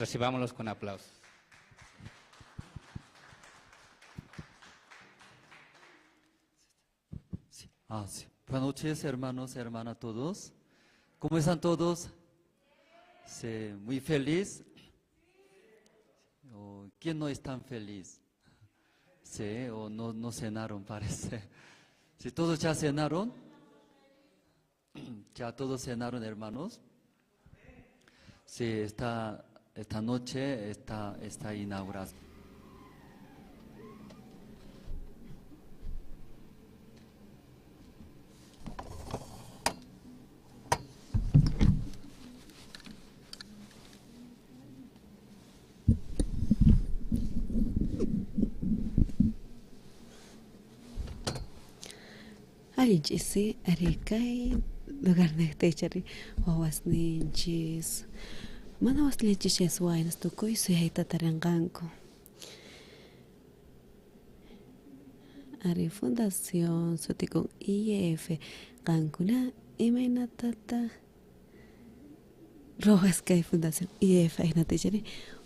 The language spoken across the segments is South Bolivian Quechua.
Recibámoslos con aplausos. Ah, sí. Buenas noches, hermanos, hermanas, todos. ¿Cómo están todos? Sí, muy feliz. Oh, ¿quién no es tan feliz? Sí, o no, no cenaron, parece. Sí, ¿todos ya cenaron? ¿Ya todos cenaron, hermanos? Sí, esta noche está inauguración. Allin ch'isi ari kay lugarnejta ichari wawasninchis mana waslinchis waynas tukuy suyayta tarinqanku. Ari fundación sutikun IEF qankuna imaynatataq ruwas kay fundación IEF ajinata ichari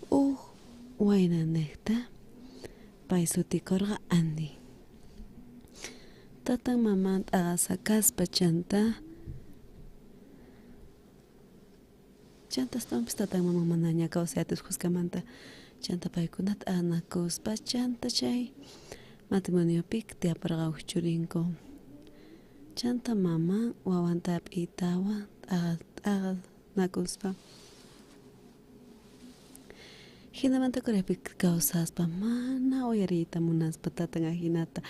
uj waynanejta pay sutikorqa Andy. Tatan maman t'aqasakaspa chanta astawanpis tatan maman manaña kawsayta k'uskamanta chanta paykuna t'aqanakuspa chanta chay matrimoniopi tiyaparqa uj churinku chanta maman wawanta p'itawan t'aqanakuspa jinamanta Coreapi kawsaspa mana uyariyta munaspa tatan ajinata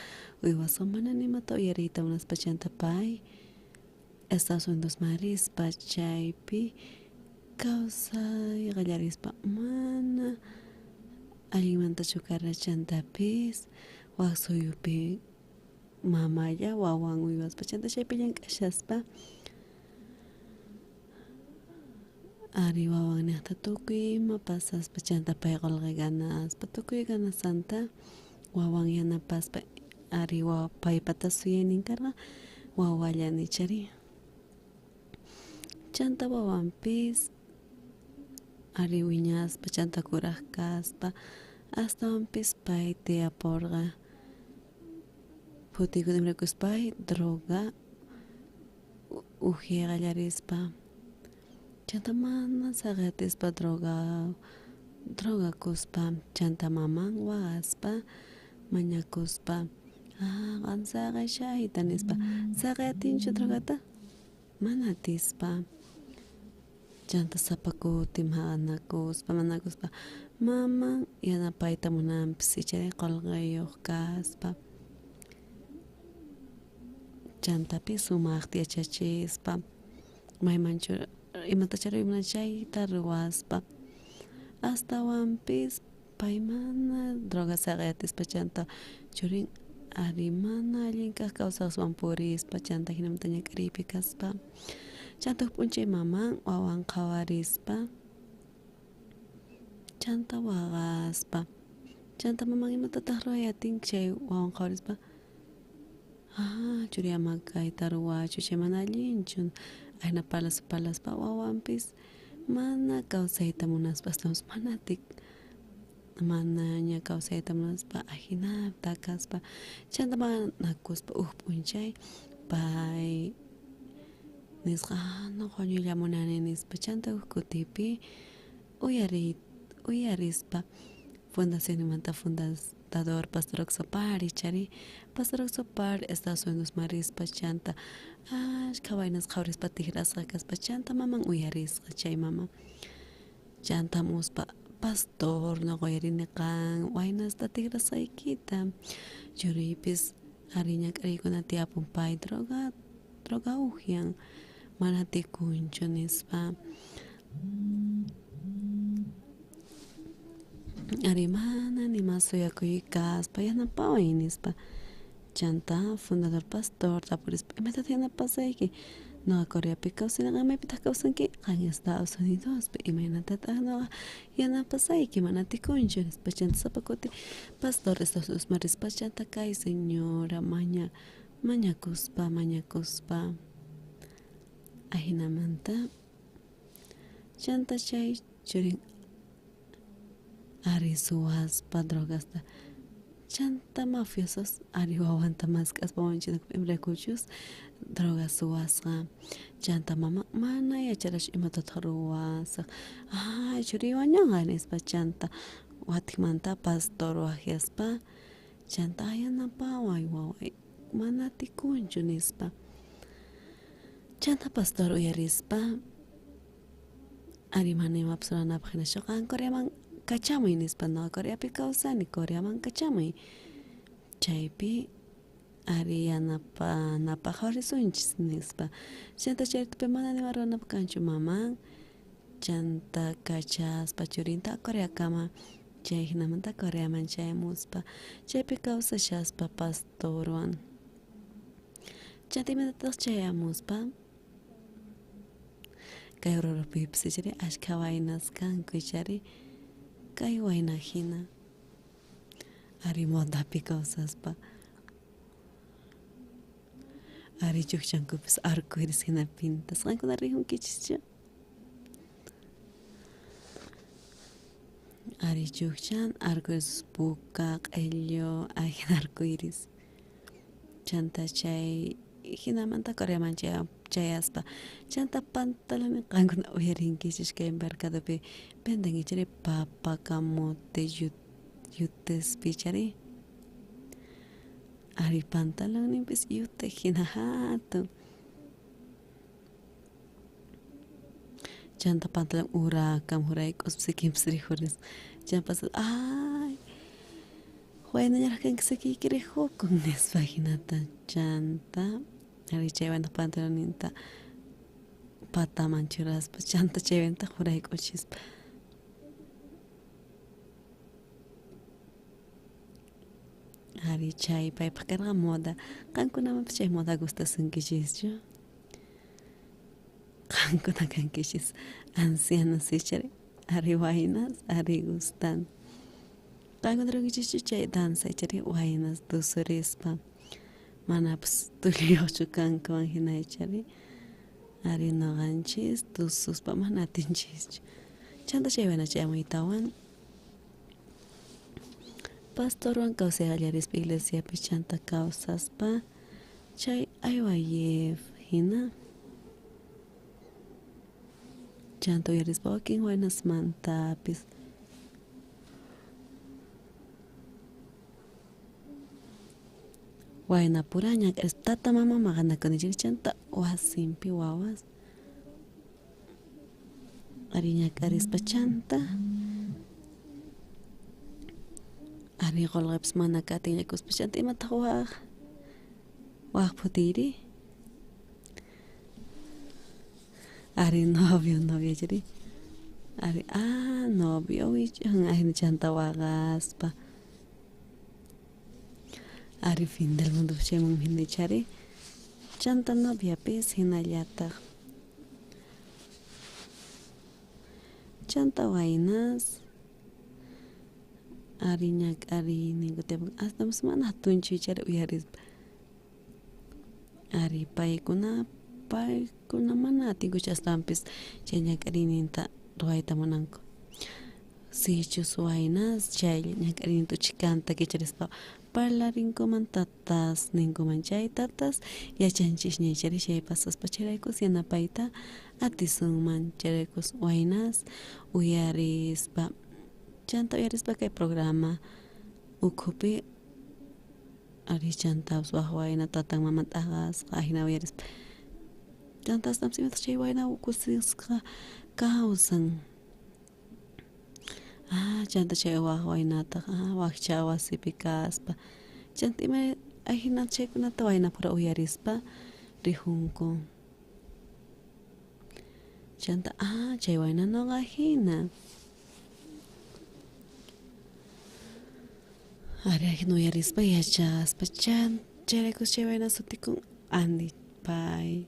uywasqa mana nimata uyariyta munaspa chanta pay Estados Unidos marispa chaypi kawsay qallarispa mana allinmantachu karqa chantapis wak suyupi mamalla wawan uywaspa chanta chaypi llank'ashaspa ari wawannejta tukuy ima pasaspa chanta pay qolqe ganaspa tukuy ganasanta wawan yanapaspa ari wawa paypata suyaynin karqa wawalla nichari chanta wawanpis ari wiñaspa chanta kuraj kaspa astawanpis pay tiyaporqa phutiykuta pay droga ujyay qallarispa chanta mana saqetispa drogakuspa chanta maman waqaspa mañakuspa qan saqeshayta nispa saqey atinchu drogata mana atispa chanta sapa kuti maqanakuspa manakuspa maman yanapayta munanpis ichari qolqeyuq kaspa chantapis sumaqta yachachispa maymanchu imatacha ruwayman chayta ruwaspa astawanpis pay mana droga saqey atispa chanta churin ari mana allin kaj kawsaswan purispa chanta jinamanta ñak'ariypi kaspa chanta huk p'unchay maman wawan qhawarispa chanta waqaspa chanta maman imatataq ruway atin chay wawan qhawarispa churiy ama kayta ruwachu chay mana allinchu ajina parlaspa parlaspa wawanpis mana kawsayta munaspa astawanpis mana manaña kawsayta munaspa ajinata kaspa chanta maqanakuspa uj p'unchay pay nisqa noqa wañuylla munani nispa chanta uj kutipi uyarispa fundacionmanta fundador Pastor Oxopar ichari Pastor Oxopar Estados Unidos marispa chanta ashkha waynas qhawarispa tikrasqa kaspa chanta maman uyarisqa chay mama chanta hamuspa pastor noqa uyarini qan waynasta tikrasqaykita churiypis ari ñak'ariykuna tiyapun pay droga ujyan mana tikunchu nispa ari mana nima suyakuy kaspa yanapaway nispa chanta fundador pastor tapurispa imatataq yanapasayki noqa Coreapi kawsani qan maypitaq kawsanki qan Estados Unidospi imaynatataq noqa yanapasayki mana atikunchu nispa chanta sapa kuti pastor Estados Unidos marispa chanta kay señora mañakuspa mañakuspa ajinamanta chanta chay churin Ari suwaspa drogasta chanta mafiosos ari wawanta mask'aspa wañuchinankupaq imaraykuchus droga suwasqa chanta mama mana yacharachu imatataq ruwasaq ay churiy wañunqa nispa chanta watikmanta pastor waqyaspa chanta yanapaway waway mana atikunchu nispa chanta pastor uyarispa ari mana imapas ruwanapaq hinachu qan Coreaman kachamuy nispa noqa Coreapi kawsani Coreaman kachamuy chaypi ari yanapanapaq risunchis nispa chanta chay mana nima ruwanapaq kanchu maman chanta kachaspa churinta Coreakama chay hinamanta Coreaman chayamuspa chaypi kawsashaspa pastorwan chanta imatataq chayamuspa kay Ororupipis ichari ashkha waynas kanku ichari kay wayna hina ari modapi kawsaspa ari chukchankupis arcoiris hina pintasqa qankuna rijunkichischu ari chukchan arcoiris puka q'illu ajina arcoiris chanta chay hinamanta Coreaman chayaspa chanta pantaloni qankuna uyarinkichis kay mercadopi venden ichari papa camote yutespi ichari ari pantalonninpis yute hina hatun chanta pantalon urakam hurayk'uspa sikinpis rikhurisqa chaypas ay waynañaraq kanki sikiyki rijukun nispa hinata chanta ari chaywantaq pantalonninta pataman churaspa chanta chaywantaq hurayk'uchispa ari chay paypaq karqa moda qankunamanpis chay moda gustasunkichischu qankuna kankichis ancianos ichari ari waynas ari gustan qankuna ruwankichischu chay danza ichari waynas tusurispa manapas tulluyuqchu kankuman hina ichari ari noqanchis tususpa mana atinchischu chanta chay wayna chayamuytawan pastorwan kawsay qallarispa iglesiapi chanta kawsaspa chay IYF hina chanta uyarispa wakin waynasmantapis waynapura ñak'arispa tata mama maqanakunichik chanta wasinpi wawas ari ñak'arispa chanta ari qullqipis mana katinllakuspa chanta imataq waq waq phutiyri ari novio novia chari ari novio wichan chanta waqaspa ari fin del mundo chayman hina chari chanta noviapis hinallataq chanta waynas ari ñak'arini kutimun astawanpis mana hatunchu ichari uyarispa ari paykuna mana atinkuchu astawanpis chay ñak'ariyninta ruwayta munanku sichus waynas chay ñak'ariyninta chhikanta kicharispa parlarinkuman tatas ninkuman chay tatas yachanchisña ichari chay pasaspa chayraykus yanapayta atisunman chayraykus waynas uyarispa chanta uyarispa kay programa ukhupi ari chantapas waj wayna tatan maman t'aqasqa ajina uyarispa chanta astawanpis imataq chay wayna kusisqa kawsan chanta chay waj waynataq wakcha wasipi kaspa chanta ima ajina chaykunata waynapura uyarispa rijunku chanta chay wayna nuqa hina ari ajina uyarispa yachaspa chayraykus chay wayna sutikun Andy pay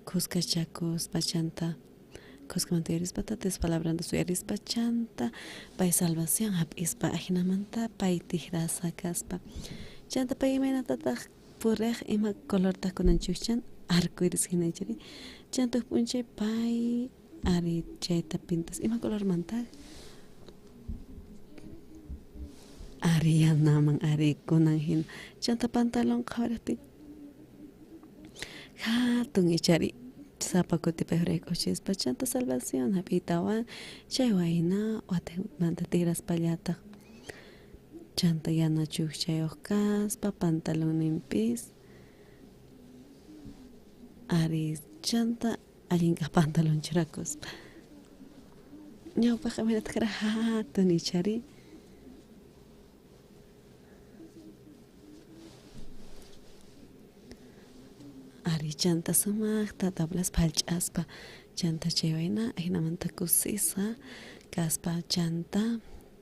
kuskachakuspa chanta kuskamanta uyarispa tatas palabranta uyarispa chanta pay salvación hap'ispa ajinamanta pay tikrasqa kaspa chanta pay imaynatataq purej ima colortaq kunan chukchan arcoiris hina ichari chanta huk p'unchay pay ari chayta pintas ima colormantaq Ari yanaman ari kunan hina chanta pantalón qhawarejtin hatun ichari sapa kuti payhurayk'uchispa chanta salvación hap'iytawan chay wayna watimanta tikraspallataq chanta yana chukchayuq kaspa pantalonninpis ari chanta allinkaq pantalón churakuspa ñawpaqqa imaynataq kara hatun ichari. Ari chanta sumaqta tablaspa hallch'aspa chanta chay wayna ajinamanta kusisqa kaspa chanta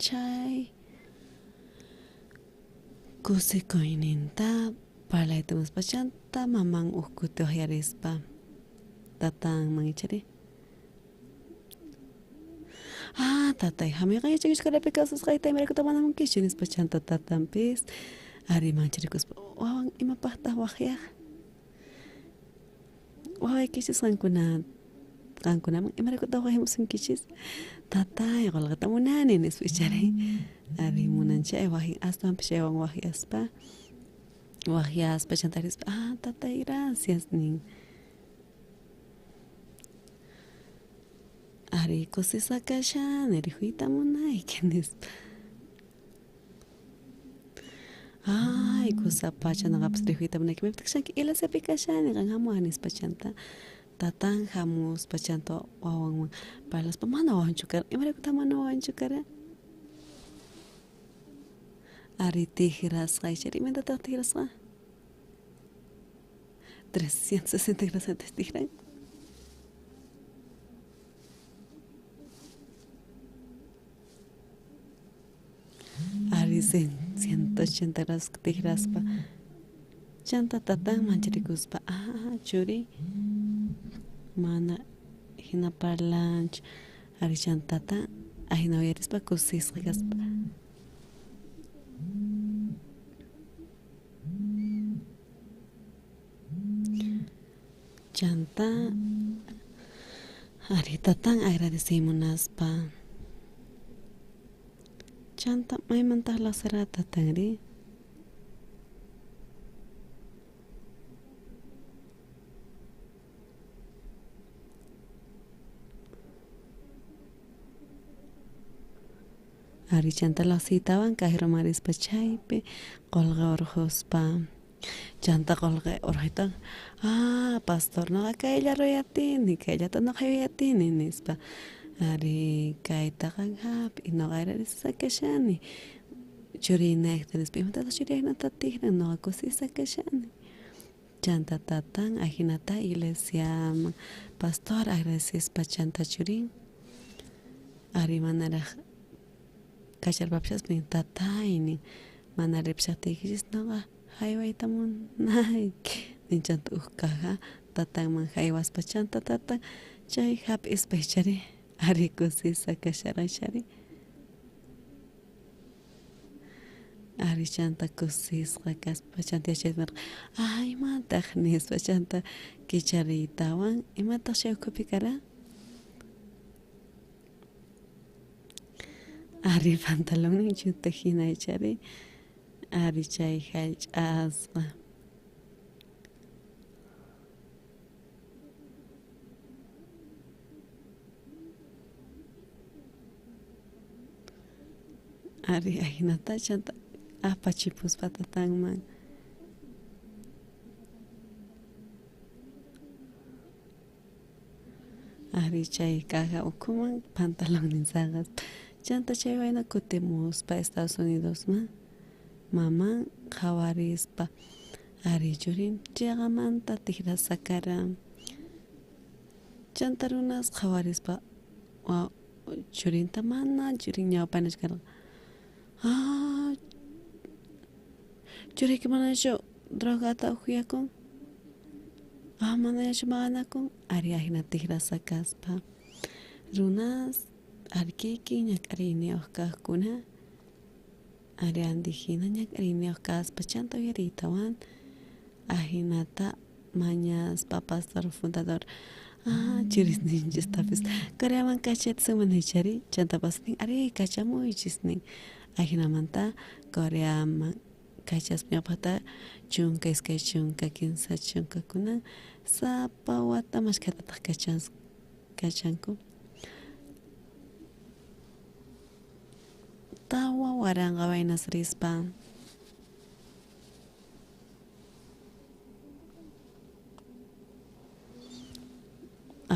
chay kusikuyninta parlayta chanta maman uj kuti waqyarispa tatanman ichari ah tatay hamuyqa yachakushkarapi kawsasqayta imaraykutaq mana munkichu nispa chanta tatanpis ari mancharikuspa wawan imapaqtaq waqyaq wawaykichis qankuna qankunaman imaraykutaq waqyamusunkichis tatay qolqeta munani nispa ichari ari munan chay wajin aswanpis chaywan waqyaspa waqyaspa chanta rispa ah tatay gracias nin ari kusisqa kashani rikhuyta munayki nispa ay kusapacha noqapas rikhuyta munayki maypitaq kashanki iglesiapi kashani qan hamuwaq nispa chanta tatan hamuspa chanta wawanwan parlaspa mana wawanchu karan imaraykutaq mana wawanchu karan ari tikrasqa ichari imaynatataq tikrasqa 360 grados tikran ari 180 grados tikraspa chanta tatan mancharikuspa ah churi mana hina parlanchu ari chanta tatan ahina uyarispa kusisqa kaspa chanta ari tatan agradecimunaspa chanta maymantaq laqsirqa tatanri ari chanta laqsiytawan kaqruman rispa chaypi qolqe urquspa chanta qolqe urquytawan ah pastor noqa kaylla ruyatini kayllata noqa yuyatini nispa ari kaytaqa hap'iy noqa agradecesqa kashani churiynejta nispa imatataq churiynejta tikran noqa kusisqa kashani chanta tatan ajinata iglesiaman pastor agradecespa chanta churin ari manaraj kacharpapishaspa nin tatay nin mana ripishaqtiykichis noqa haywayta munayki nin chanta uj caja tatanman haywaspa chanta tatan chay hap'ispa ichari ari kusisqa kasharan ichari ari chanta kusisqa kaspa chanta yachayta ah imataq nispa chanta kichariytawan imataq chay ukhupi karan ari pantalonnin chuta hina ichari ari chay hallch'asqa ari ahinata chanta apachipuspa tatanman ari chay caja ukhuman pantalonnin saqaspa chanta chay wayna kutimuspa Estados Unidosman maman qhawarispa ari churin chayqamanta tikrasqa karan chanta runas qhawarispa churinta mana churin ñawpanachu karqa ah churiyki manachu drogata ukyakun ah manañachu maqanakun ari ajina tikrasqa kaspa runas ari kikin ñak'ariyniyuq kaqkuna ari andijina ñak'ariyniyuq kaspa chanta uyariytawan ajinata mañaspa pastor fundador Ah, churisninchistapis Coreaman kachayta chari chantapas nin ari kachamuychis nin ajinamanta Coreaman kachaspa ñawpaqta 12 13 kunan sapa wata mashkhatataq kachanku 4000 waynas rispa.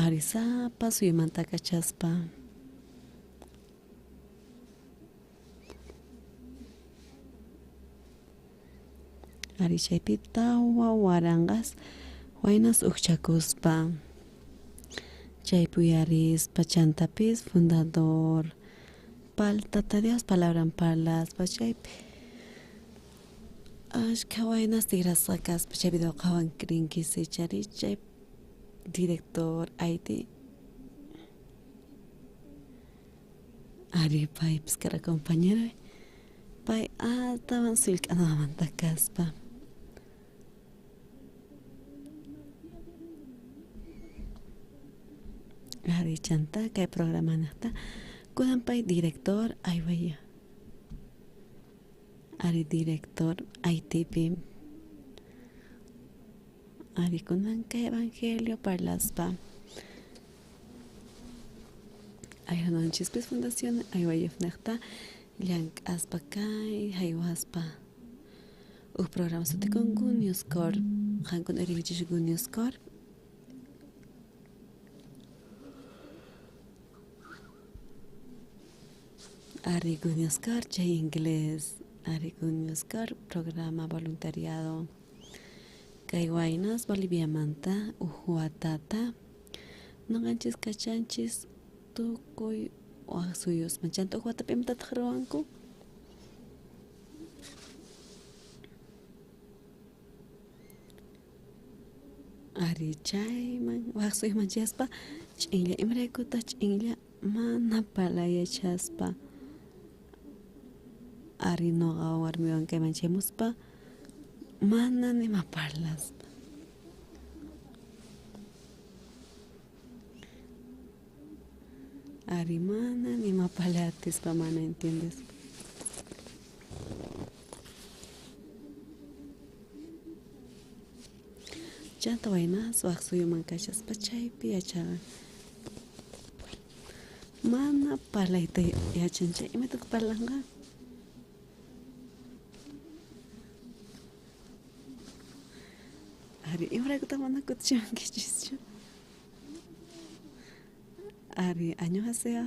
Ari sapa suyumanta kachaspa. Ari chaypi 4000 waynas ujchakuspa chaypi uyarispa chantapis fundador Tata Dios palabran parlaspa chaypi ashkha waynas tigrasqa kaspa chay video qhawan rinki ichari chay director Haiti ari paypis kara compañero pay astawan sullk'anamanta kaspa. Ari chanta kay programanaqta kunan pay director aywaya ari director Haitipi ari kunan kay evangelio parlaspa aywananchispis fundación aywayafnaqta llank'aspa kay haywaspa uj programa sutikun Good News Corp qankuna uyarinkichis Good News Corp Ari Good News Corp chay inglés Ari Good News Corp programa voluntariado kay waynas Boliviamanta uj watata noqanchis kachanchis tukuy waj suyusman chanta uj watapi imatataq ruwanku ari chayman waj suyuman chayaspa ch'inlla imaraykutaq ch'inlla mana parlay yachaspa ari noqa warmiwan kayman chayamuspa mana nima parlaspa ari mana nima parlay atispa mana entiendespa chanta waynas waj suyuman kashaspa chaypi yachaqan mana parlayta yachan chay imatataq parlanqa ari imaraykutaq mana kutichiwankichischu ari añohasea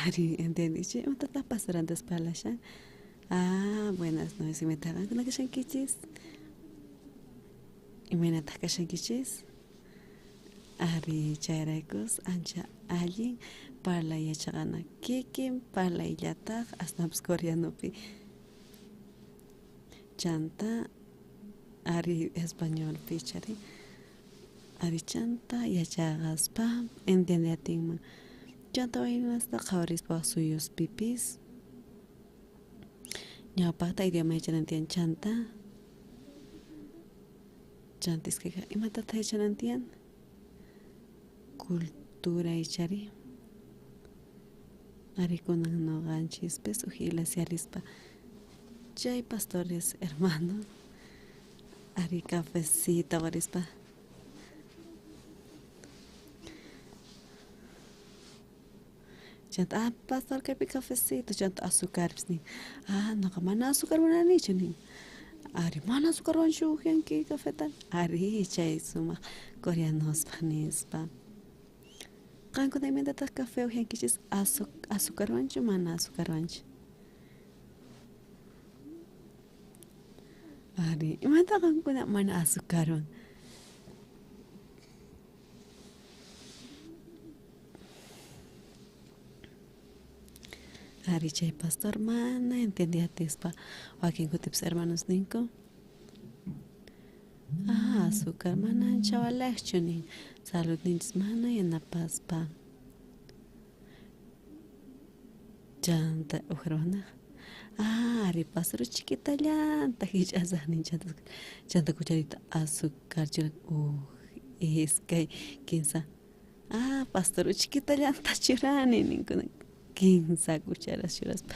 ari entiendichik imatataq pastor antes parlashan ah buenas noches imataq qankuna kashankichis imaynataq kashankichis ari chayraykus ancha allin parlay yachaqana kikin parlayllataj aswanpis coreanopi chanta ari españolpi chari ari chanta yachaqaspa entiende atinman chanta waynasta qhawarispa waj suyuspipis ñawpaqta idioma yachanan tiyan chanta chanta iskayqa imatataq yachanan tiyan cultura ichari ari kunan noqanchispis uj iglesia rispa chay pastores hermano ari cafecito rispa chanta ah pastor kaypi cafecito chanta azucarpis nin ah noqa mana azúcar munanichu nin ari mana azucarwanchu ujianki cafeta ari chay sumaq coreanospaq nispa qankuna imayntataq café ujiankichis azucarwanchu mana azucarwanchu ari imataq qankuna mana azucarwan ari chay pastor mana entiende atispa wakin kutipis hermanos ninku ah azúcar mana ancha valejchu nin saludninchis mana yanapaspa chanta uj hermanaj Ari pastor uchikitallanta hich'asaq nin chanta cucharita azúcar churan uj iskay kinsa pastor uchikitallanta churani ninkuna kinsa cucharas churaspa.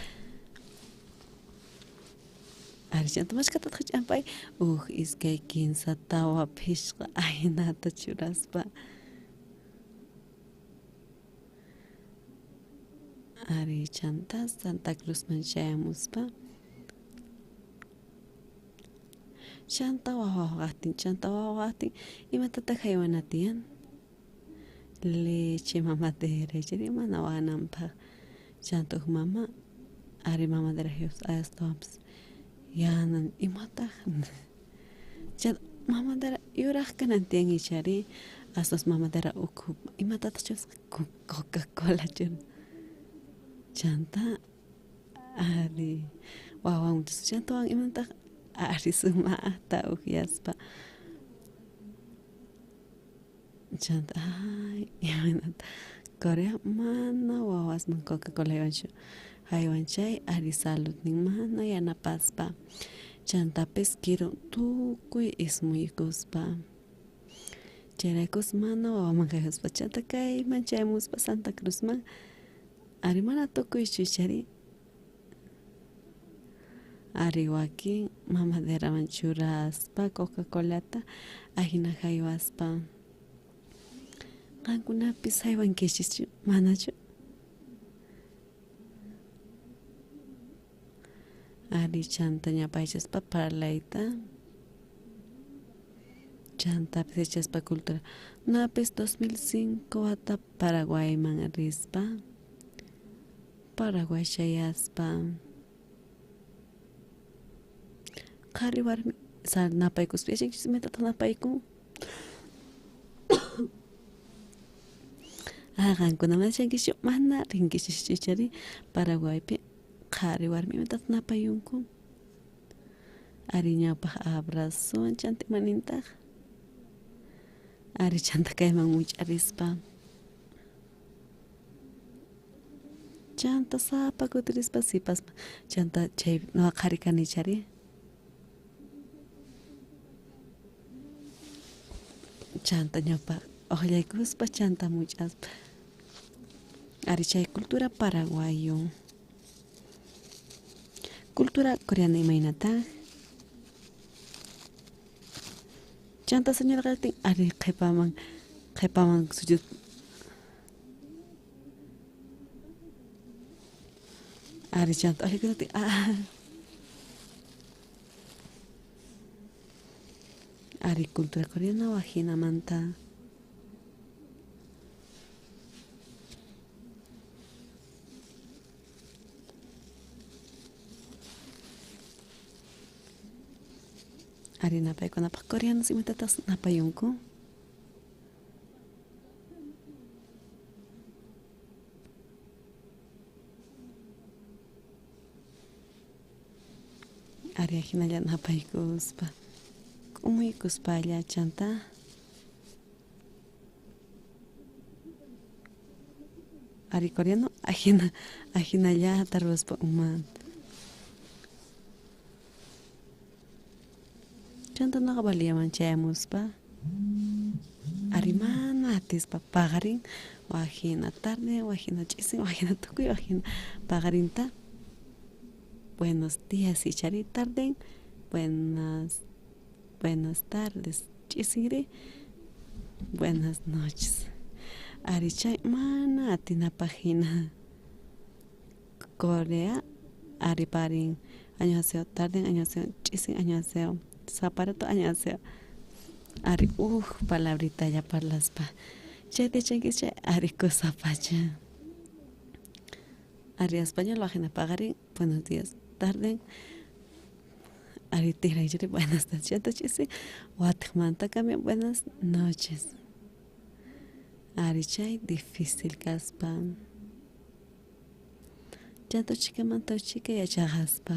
Ari chanta mashkhatataq ch'ampay uj iskay kinsa tawa phishqa ahinata churaspa. Ari chanta Santa Cruzman chayamuspa chanta wawa waqajtin imatataq haywana tiyan leche mamadera chayri mana waqananpaq chanta uj mama ari mamadera astawanpis yana imataq chanta mamadera yuraq kanan tiyan ichari aswanpis mamadera ukhu imatataq churasqa Coca-Cola churan chanta ari wawan chanta wawan imataq ari sumaqta ukyaspa chanta ay imaynata Corea mana wawasman Coca-Cola haywanchu haywan chay ari saludnin mana yanapaspa chantapis kiru tukuy ismuykuspa chayraykus mana wawaman haywaspa chanta kayman chayamuspa Santa Cruzman ari mana tukuychu ichari ari wakin mamaderaman churaspa Coca-Colata ahina haywaspa qankunapis haywankichischu manachu ari chanta ñapaychaspa parlayta chantapis yachaspa cultura napis 2005 wata Paraguayman rispa Paraguay chayaspa qhari warmi napaykuspa yachankichis imatataq napaykun qankuna mana yachankichu mana rinkichischu ichari Paraguaypi qhari warmi imatataq napayunku ari ñawpaq abrazowan chanta imanintaq ari chanta kayman much'arispa chanta sapa kutirispa sipasman chanta chay nuqa qhari kani ichari chanta ñawpaq uqllaykuspa chanta much'aspa ari chay cultura paraguayo cultura coreana imaynataq chanta señora qalltin ari qhipaman qhipaman suyut ari chanta uqllaykustin ari cultura coreana wajinamanta ari napaykunapaq coreanos imatataq napayunku ari ahinalla napaykuspa k'umuykuspalla chanta ari coreano ajina ajinallata ruwaspa umanta chanta nuqa Boliviaman chayamuspa ari mana atispa paqarin wajina tarde wajina ch'isin wajina tukuy wajina paqarinta buenos días ichari tarden buenas tardes ch'isinri buenas noches ari chay mana atinapaq hina Corea ari parin añaseo tarden añaseo ch'isin añaseo saparato añaseo ari uj palabritalla parlaspa chayta yachankichis chay ari kusapacha ari español wajina paqarin buenos días tarden ari tijranchiri buenas tardes chanta ch'isi watiqmanta cambian buenas noches ari chay difícil kaspa chanta uchhikamanta uchhika yachaqaspa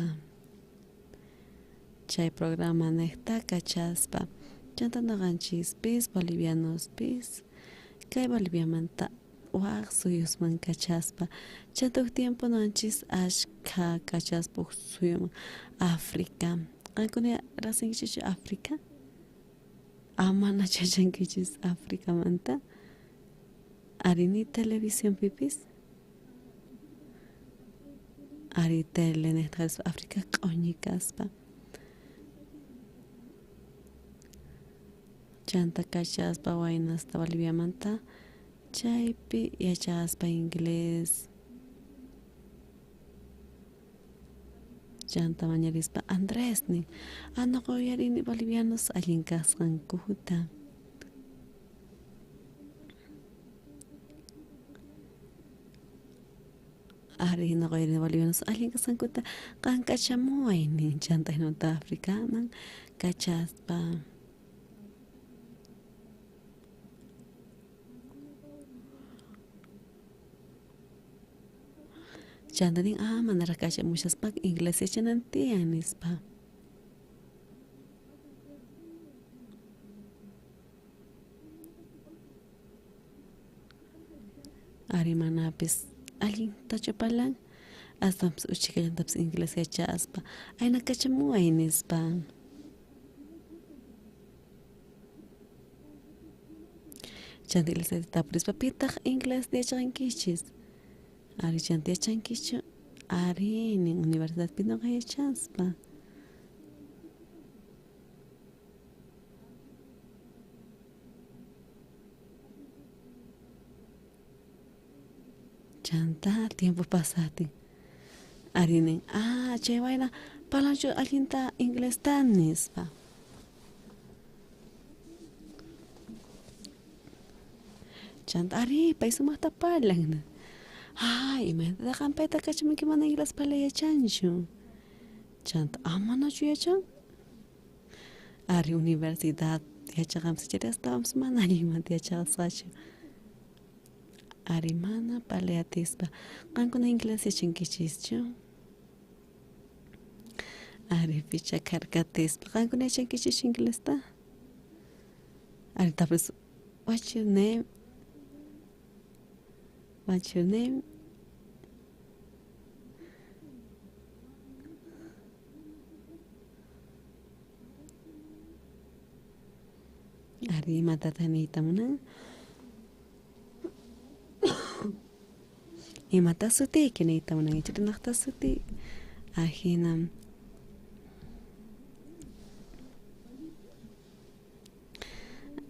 chay programa niqta kachaspa chanta nuqanchispis bolivianospis kay Boliviamanta Waj suyusman kachaspa chanta uj tiempo noqanchis ashkha kachaspa uj suyuman África. Qankuna raqsinkichikchu África? Mana yachankichis Africamanta? Ari ni televisionpipis? Ari tele nejta África q'uñi kaspa. Chanta kachaspa waynasta Boliviamanta chaypi yachaspa inglés. Chanta mañarispa Andrés nin, noqa uyarini bolivianos allin kasqankuta. Ari noqa uyarini bolivianos allin kasqankuta qan kachamuway nin chanta hinamanta Africaman kachaspa. Chanta nin, manaraj kachamushaspaqa inglés yachanan tiyan nispa. Ari manapis allintachu parlan, aswanpis uchikallantapis inglés yachaspa, ayna kachamuway nispa. Chanta iglesia tapurispa pitaq inglés yachaqankichis? Ari chanta yachankichu? Ari nin universidadpi noqa yachaspa. Chanta tiempo pasatin. Ari nin, chay wayna parlanchu allinta inglesta nispa. Chanta ari pay sumaqta parlan. Ay, imaynataq qan payta kachamunki mana inglés parlay yachanchu. Chanta, manachu yachan? Ari universidad yachaqanpis chayri astawanpis mana allinmanta yachasqachu. Ari mana parlay atispa. Qankuna inglés yachankichischu? Ari picha karkatispa. Qankuna yachankichischu inglesta? Ari tapus, what's your name? What's your name? Ari imatataq niyta munan? Imata sutiyki niyta munan? Icharinaqta sutiyki. Ajina.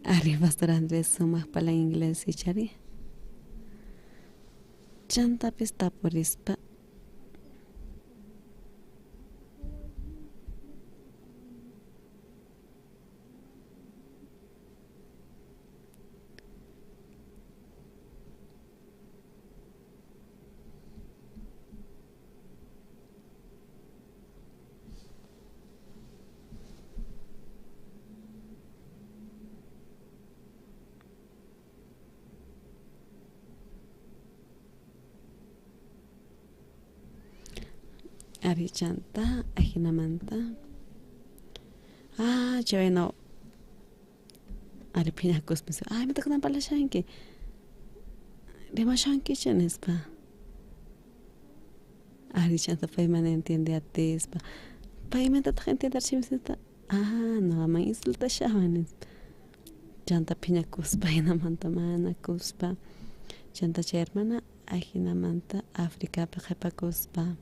Ari Pastor Andrés sumaq parlan inglés ichari. Chantapis tapurispa. Ari chanta ajinamanta. Chay no. Ari phiñakuspa ay imatataq parlashanki? Rimashankichu nispa. Ari chanta pay mana entiende atispa. Pay imatataq entienderchimisnita? Noqaman insultashawan nispa. Chanta phiñakuspa hinamanta manakuspa. Chanta chay hermana ajinamanta Africapi qhipakuspa.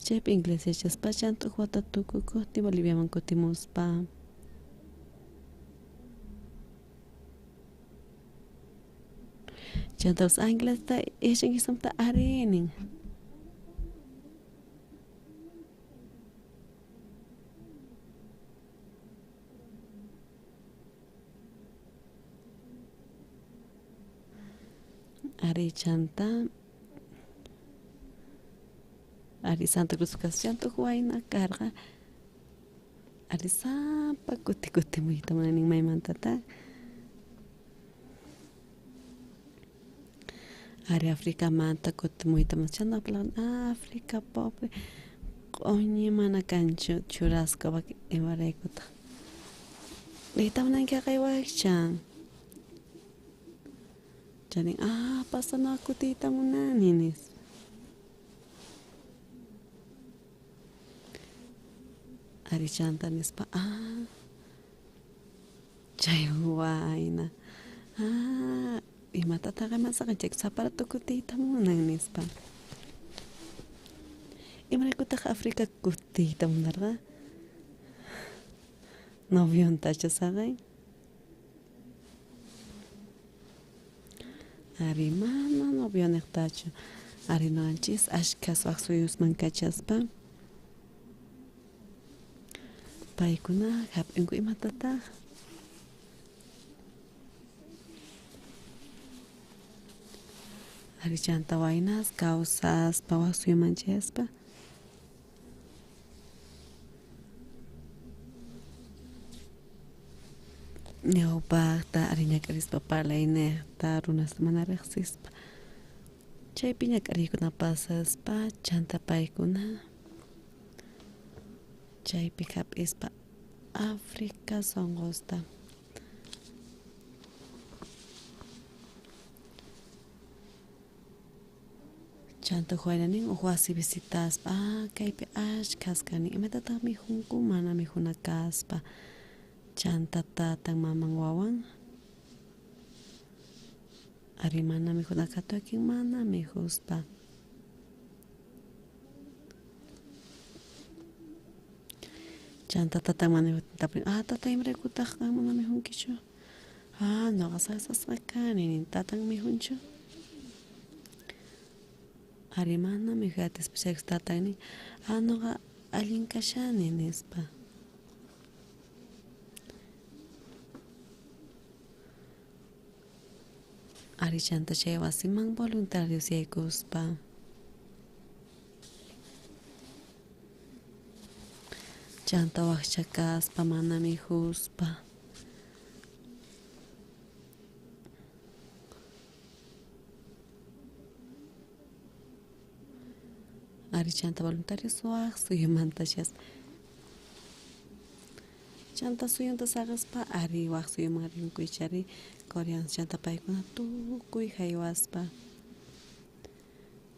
Chaypi inglés yachaspa chanta uj wata tukukuqtin Boliviaman kutimuspa. Chantapas inglesta yachankisumta ari nin. Ari chanta Ari Santa Cruz chanta uj wayna karqa. Ari sapa kuti kutimuyta munanin maymantataq. Ari Africamanta kutimuyta chanta parlan África pobre q'uñi mana kanchu churasqa imaraykutaq. Niyta munanki haqay wakcha. Chanin, ah, pastor noqa kutiyta munani, nispa. Ari chanta nispa, ah, chay wayna, ah, imatataq imasaqan chay saparato kutiyta munan, nispa. Imaraykutaq Afrika kutiyta munarqa? Noviontachu saqen? Ari mana novionejtachu. Ari noqanchis ashkhas waj suyusman kachaspa paykuna hap'inku imatataq? Ari chanta waynas kawsaspa waj suyuman chayaspa ñawpaqta ari ñak'arispa parlaynejta runasta mana riqsispa chaypi ñak'ariykuna pasaspa chanta paykuna chaypi hap'ispa África sonqosta. Chanta uj wayna nin uj wasi visitaspa, ah, kaypi ashkhas kani, imatataq mikhunku mana mikhuna kaspa. Chanta tatan maman wawan ari mana mikhuna katuakin mana mikhuspa. Chanta tatan mana tapun, ah, tata imaraykutaq qan mana mikhunkichu? Ah, noqa saksasqa kani, nin, tatan mikhunchu? Ari mana mikhuyatispa chaykus tatan nin, ah, noqa allin kashani, nispa. Ari chanta chay wasiman voluntarios yaykuspa. Chanta wajcha kaspa mana mikhuspa. Ari chanta voluntarios waj suyumanta chayaspa. Chanta suyunta saqespa ari waj suyuman rinku ichari coreanos chanta paykuna tukuy jaywaspa.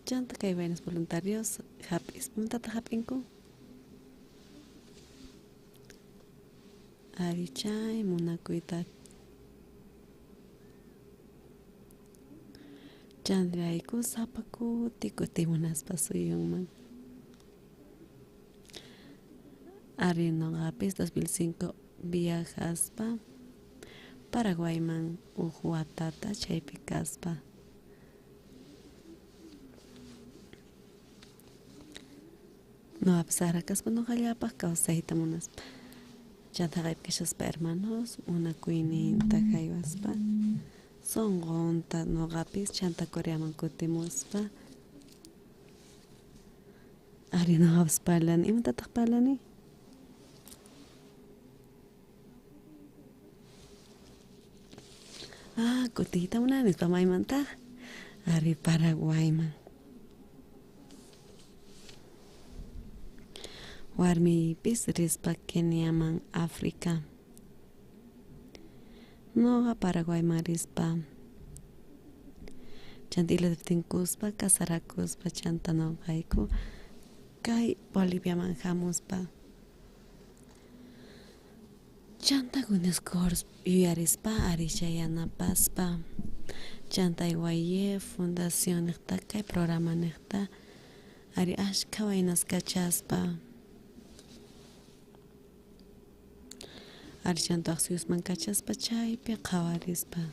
Chanta kay waynas voluntarios hap'ispa imatataq hap'inku? Ari chay munakuyta. Chanrayku sapa kuti kutimunaspa suyunman. Ari noqapis 2005 viajaspa Paraguayman uj watata chaypi kaspa. Noqapis sajra kaspa noqallapaj kawsayta munaspa. Chanta jaqaypi kashaspa hermanos munakuyninta jaywaspa sonqonta noqapis chanta Coreaman kutimuspa. Ari noqapis parlani, imatataq parlani? Ah, kutiyta munani nispa maymantaq? Ari Paraguayman. Warmiypis rispa Keniaman, África. Noqa Paraguayman rispa. Chanta isla tinkuspa, casarakuspa, chanta noqayku kay Boliviaman hamuspa. Chanta Gunescor yuyarispa ari chay yanapaspa. Chanta IYF Fundación niqta kay programa niqta ari ashkha waynas kachaspa. Ari chanta waj suyusman kachaspa chaypi qhawarispa.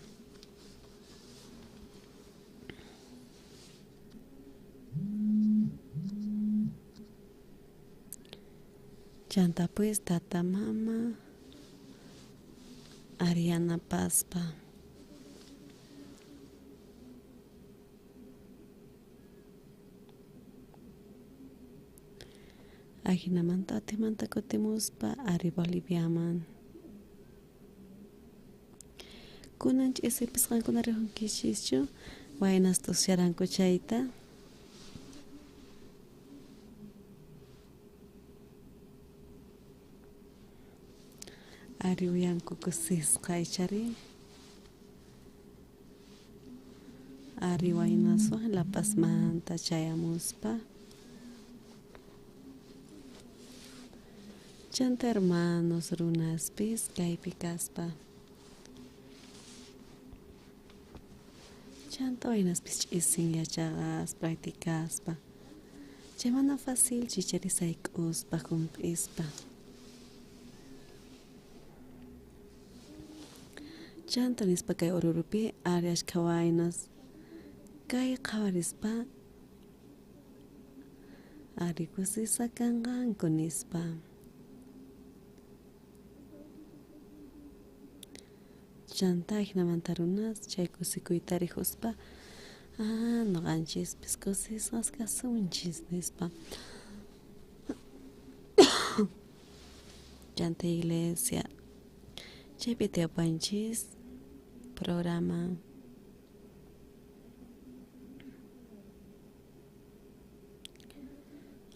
Chanta pues tata mama ari yanapaspa. Ajinamanta atimanta kutimuspa ari Boliviaman. Kunan ch'isipis qankuna rijunkichischu waynas tusyaranku chayta. Ari uyanku kusisqa ichari. Ari waynaswan La Pazmanta chayamuspa. Chanta hermanos runaspis kaypi kaspa. Chanta waynaspis ch'isin yachaqaspa practicaspa. Chay mana fácil chichari sayk'uspa jump'ispa. Chanta nispa kay Orurupi ari ashkha waynas kay qhawarispa ari kusisqa kanqanku nispa. Chanta ajinamanta runas chay kusikuyta rikuspa noqanchispis kusisqas kasunchis nispa. Chanta iglesia chaypi tiyapuwanchis programa.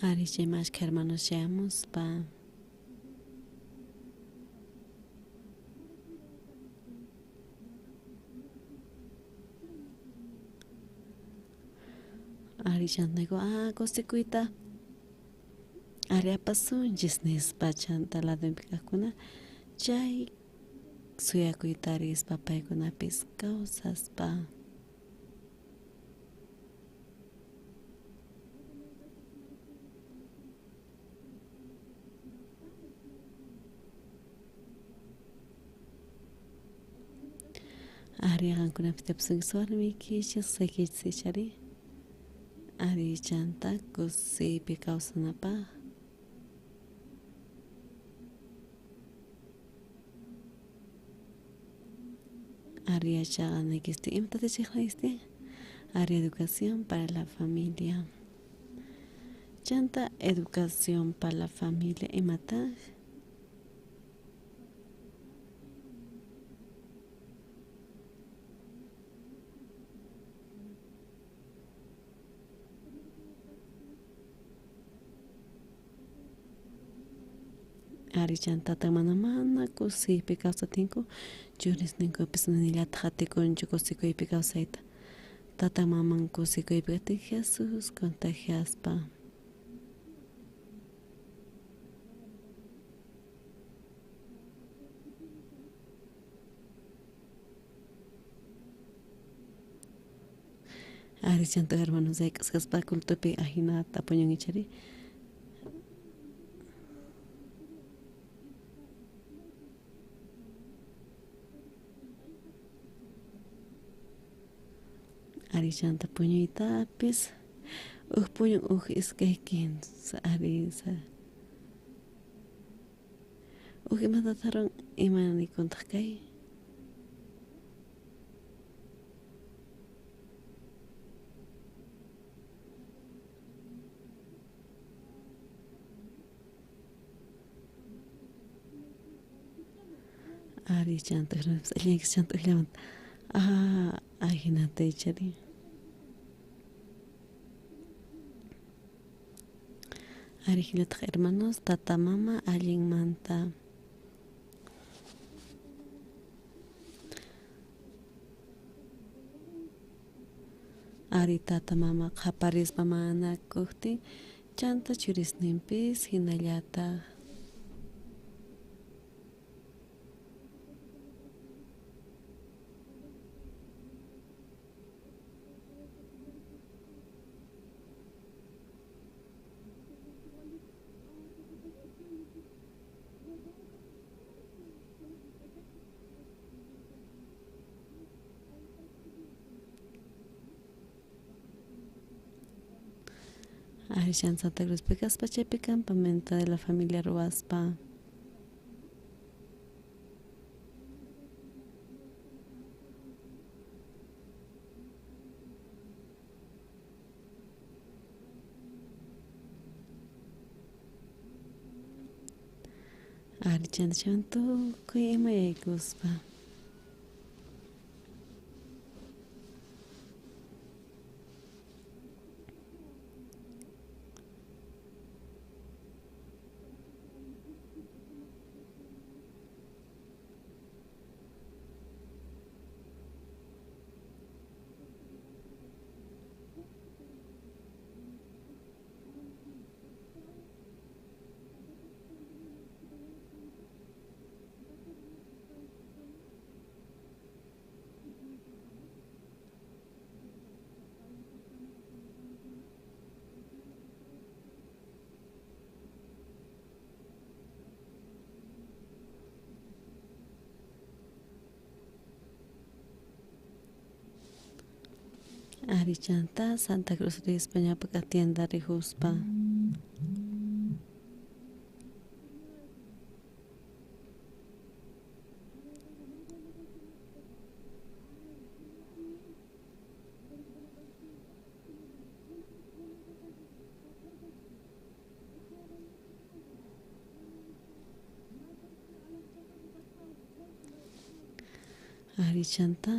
Ari chay mashkha hermanos chayamuspa. Ari chantayku kusikuyta ari apasunchis nispa chanta ladunpi kajkuna chay suyakuyta rispa paykunapis kawsaspa. Ari qankunapis tiyapusunkichis warmiykichis qosaykichis ichari ari chanta kusiypi kawsanapaq. Ari yachaqanaykichis imatataq yachaqanaykichis Ari educación para la familia. Chanta educación para la familia imataq. Ari chantata mana mana kusiypi kawsatinku churisninkupis nillataq atikunchu kusikuypi kawsayta. Tata maman kusikuypi kajtin Jesús contagiaspa. Ari chanta hermanos sayk'asqaspa cultopi ajinata puñun ichari. Ari chanta puñuytapis uj puñun uj iskay kinsa ari sa uj imatataron ima nikuntaq kay. Ari chanta allinkichis chanta ujllamanta ajinata ichari. Ari hinallataq hermanos tata mama allinmanta. Ari tata mama qhaparispa manakuqtin chanta churisninpis hinallataq. Ari chan Santa Cruzpi kaspa chaypi campamento de la familia ruwaspa. Ari chanta chaywan tukuy ima yaykuspa. Ari chanta Santa Cruz rispa ñawpaka tienda rijuspa. Ari chanta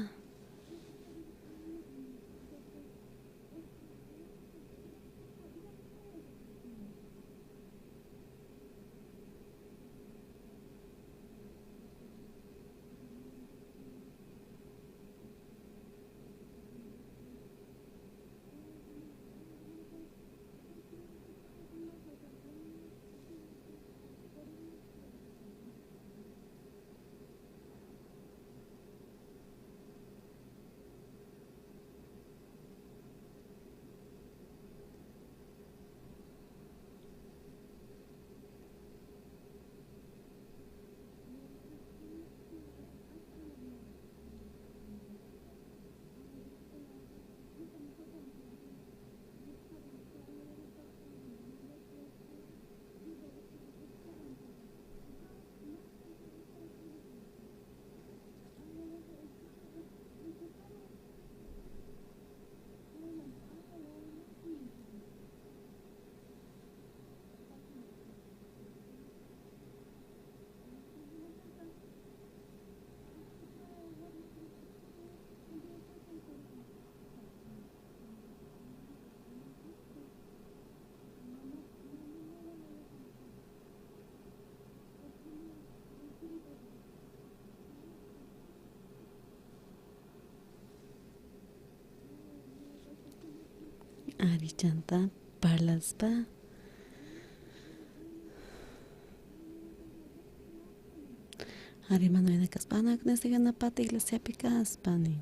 Ari chanta parlaspa. Ari mana kaspa ana ganapata iglesiapi kaspa nin.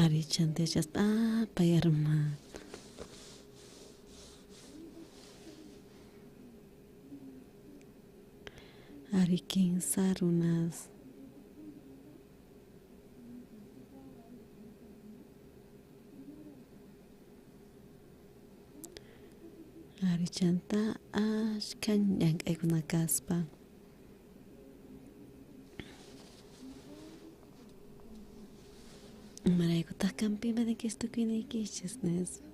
Ari chanta yachaspa pay hermano. Ari kinsa runas. Ari chanta ashka llank'aykuna kaspa. Imaraykutaq kanpi imadinkichis tukuyniykichis nispa.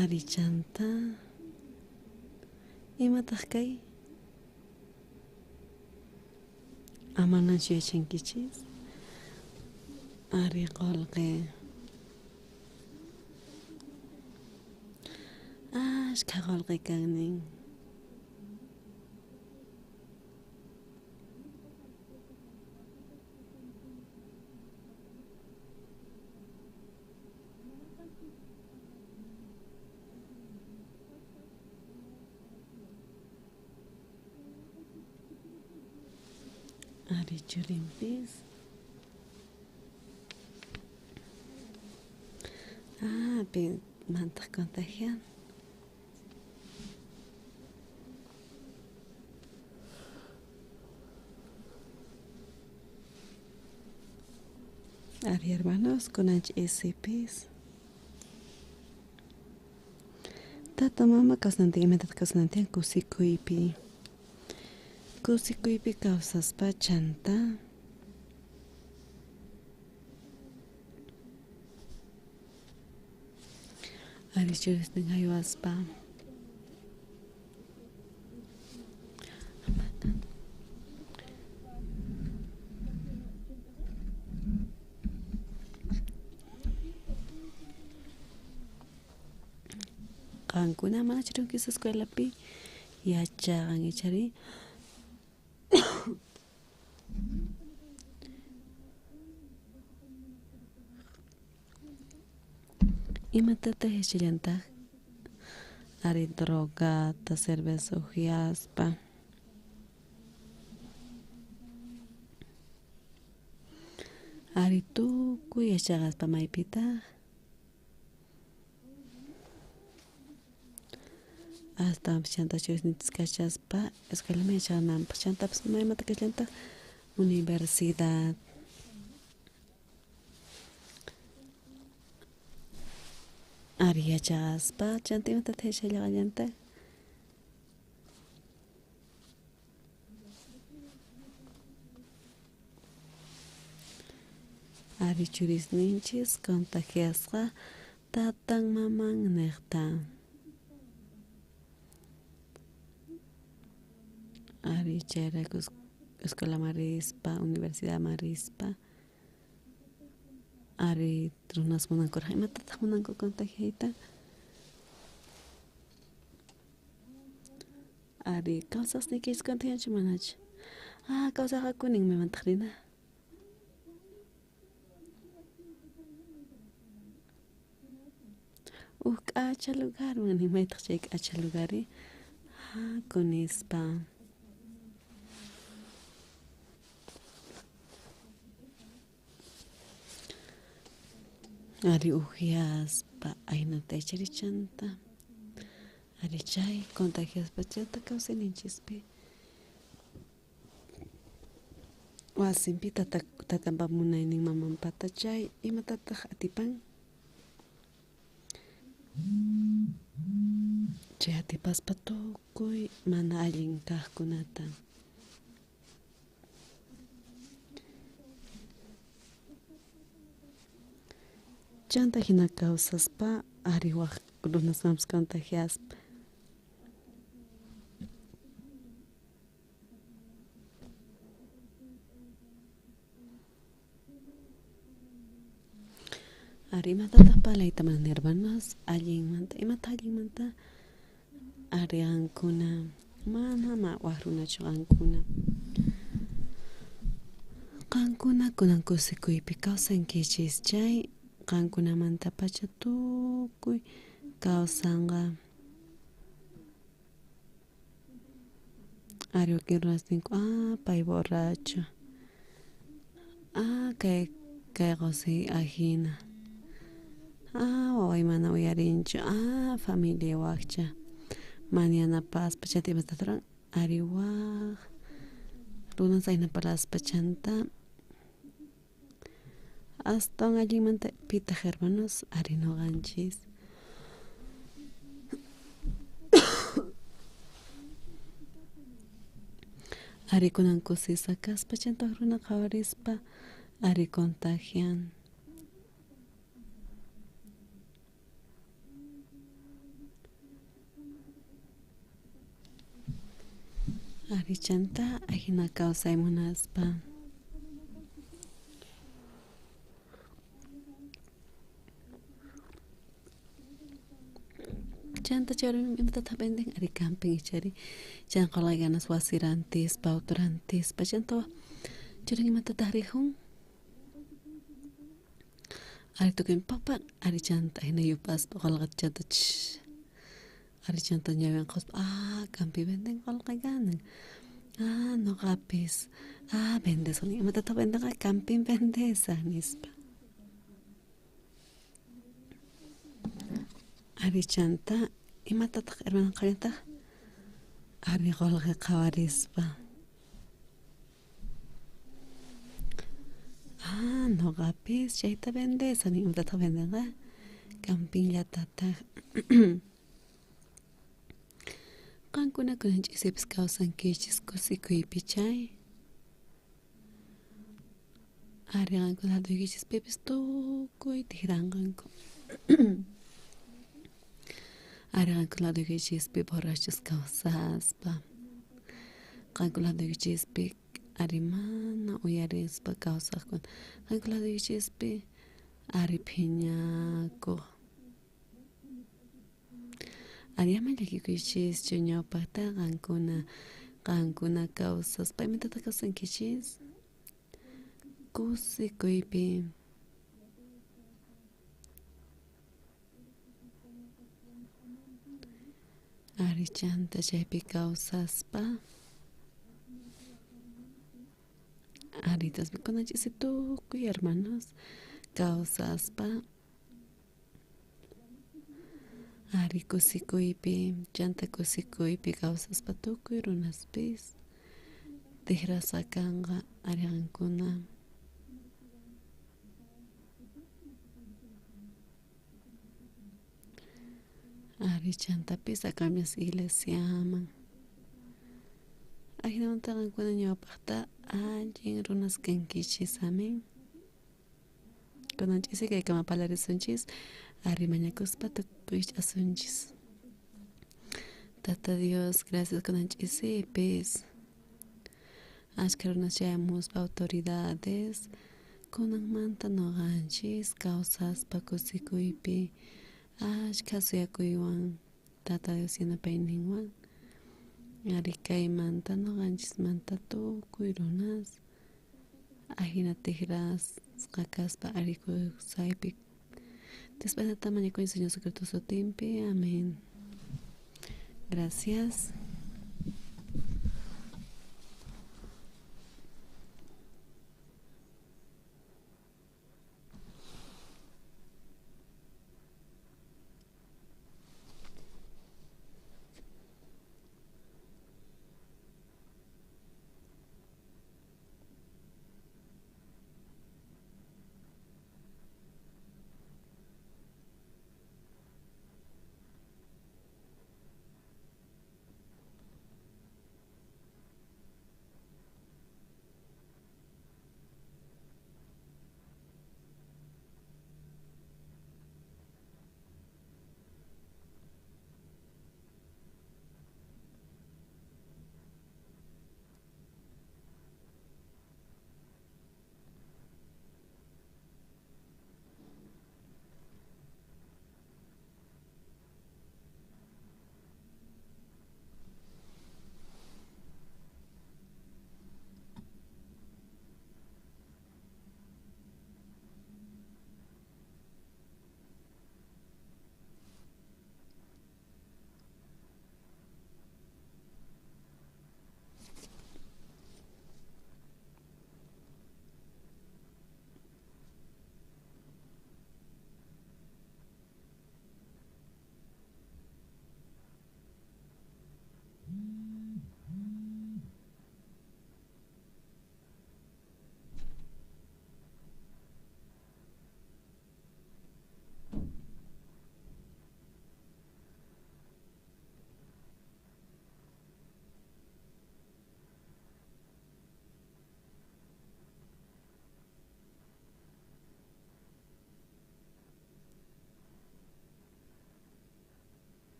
Ari chanta imataq kay? Amanachu yachankichis? Ari qullqi. Ashkha qullqi kan nin. Ari churinpis. Ah, pi mantaq contagian. Ari hermanos con HSPs. Tata mama kawsanantin imatataq kawsanantin kusikuypi. Kusikuypi kawsaspa chanta. Ari churisnin haywaspa. Qankuna manachu rinkichis escuelapi yachaqan ichari. Imatataq yachallantaq? Ari drogata, cerveza uhyaspa. Ari tukuy yachaqaspa maypitaq? Astawanpis chanta churisninchis kashaspa escuelaman yachaqananpaq chantapis maymanta kashallantaq universidad. Ari yachaqaspa chanta imatataq yachallaqallantaq? Ari churisninchis contagiasqa tatan maman niqta. Ari chayrayku escuelaman rispa, universidadman rispa ari runas munankuraq imatataq munanku contagiayta? Ari kawsaqniykichis contagianchu manachu? Ah, kawsaqakunin maymantaq rina? Uj k'acha lugarman maytaq chay k'acha lugari? Haku nispa. Ari uhyaspa aynata yacharichanta ari chay contagiaspa chanta kawsayninchispi wasinpi tata tatanpa munaynin mamanpata chay imatataq atipan? Chay atipaspa tukuy mana allin kaqkunata. Chanta hina kawsaspa ari wak runasmanpis contagiaspa. Ari imatataq parlayta munani hermanos allinmanta imata allinmanta ari qankuna mana ma wak runachu qankuna qankuna kunan kusikuypi kawsankichis chay qankunamantapacha tukuy kawsanqa. Ari wakin runas ninku ah pay borracho ah kay kay qusi ajina ah waway mana uyarinchu ah familia wakcha mana yanapaspa chanta imatataq ruran ari wak runas ayna parlaspa chanta astawan allinmanta pitaq hermanos ari nuqanchis. Ari kunan kusisqa kaspa chanta wak runa qhawarispa ari contagian. Ari chanta ajina kawsay munaspa. Chanta chay imatataq venden ari camping ichari chay qolqe ganas wasi rantispa auto rantispa chanta churin imatataq rijun ari tukuy papa ari chanta ajina yupaspa qolqeta chanta ari chanta ñawin qhawaspa ah campi venden qolqe ganan ah noqapis ah vendesaq imatataq vendenqa campin vendesaq nispa. Ari chanta imatataq hermano qhallantaq ari qolqe qhawarispa ah noqapis chayta vendesaq imatataq vendenqa campinllatataq. Qankuna kunan ch'isipis kawsankichis kusikuypi chay ari qankuna laduykichispipis tukuy tijranqanku ari qankuna laduykichispi borrachos kawsaspa qankuna laduykichispi ari mana uyarispa kawsaqkuna qankuna laduykichispi ari phiñakuq ari ama llakikuychischu ñawpaqta qankuna qankuna kawsaspa imatataq kawsankichis kusikuypi. Ari chanta chaypi kawsaspa aritas mikhunanchis tukuy hermanos kawsaspa ari kusikuypi chanta kusikuypi kawsaspa tukuy runaspis tijrasqa kanqa ari qankuna. Ari chantapis akamias iglesiaman. Ajinamanta qankuna ñawpaqta allin runas kankichis, amén. Kunan ch'isi kaykama parlarisunchis, ari mañakuspa tukuy ch'asunchis. Tata Dios, gracias kunan ch'isipis. Ashkha runas chayamuspa autoridades kunanmanta noqanchis kawsaspa kusikuypi ashkha suyakuywan Tata Dios yanapayninwan ari kaymanta noqanchismanta tukuy runas ajina tijrasqa kaspa ari kawsaypi Diospajnata mañakuni Señor Jesucristo sutinpi. Amén. Gracias.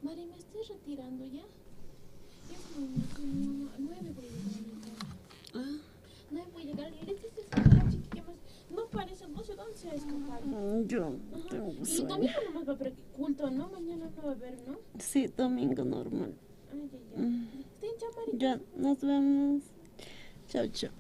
Mari, me estoy retirando ya. Es mañana, como 9 voy a llegar a mi casa. Ah. 9 voy a llegar a la iglesia. Esta es la chica que más. No parece, no sé dónde se ha escapado. Yo Ajá. tengo Y sueño. domingo nomás va a haber culto, ¿no? Mañana no va a haber, ¿no? Sí, domingo normal. Ay, ya, ya. Está bien, chao, Mari. Ya, nos vemos. Chao, chao.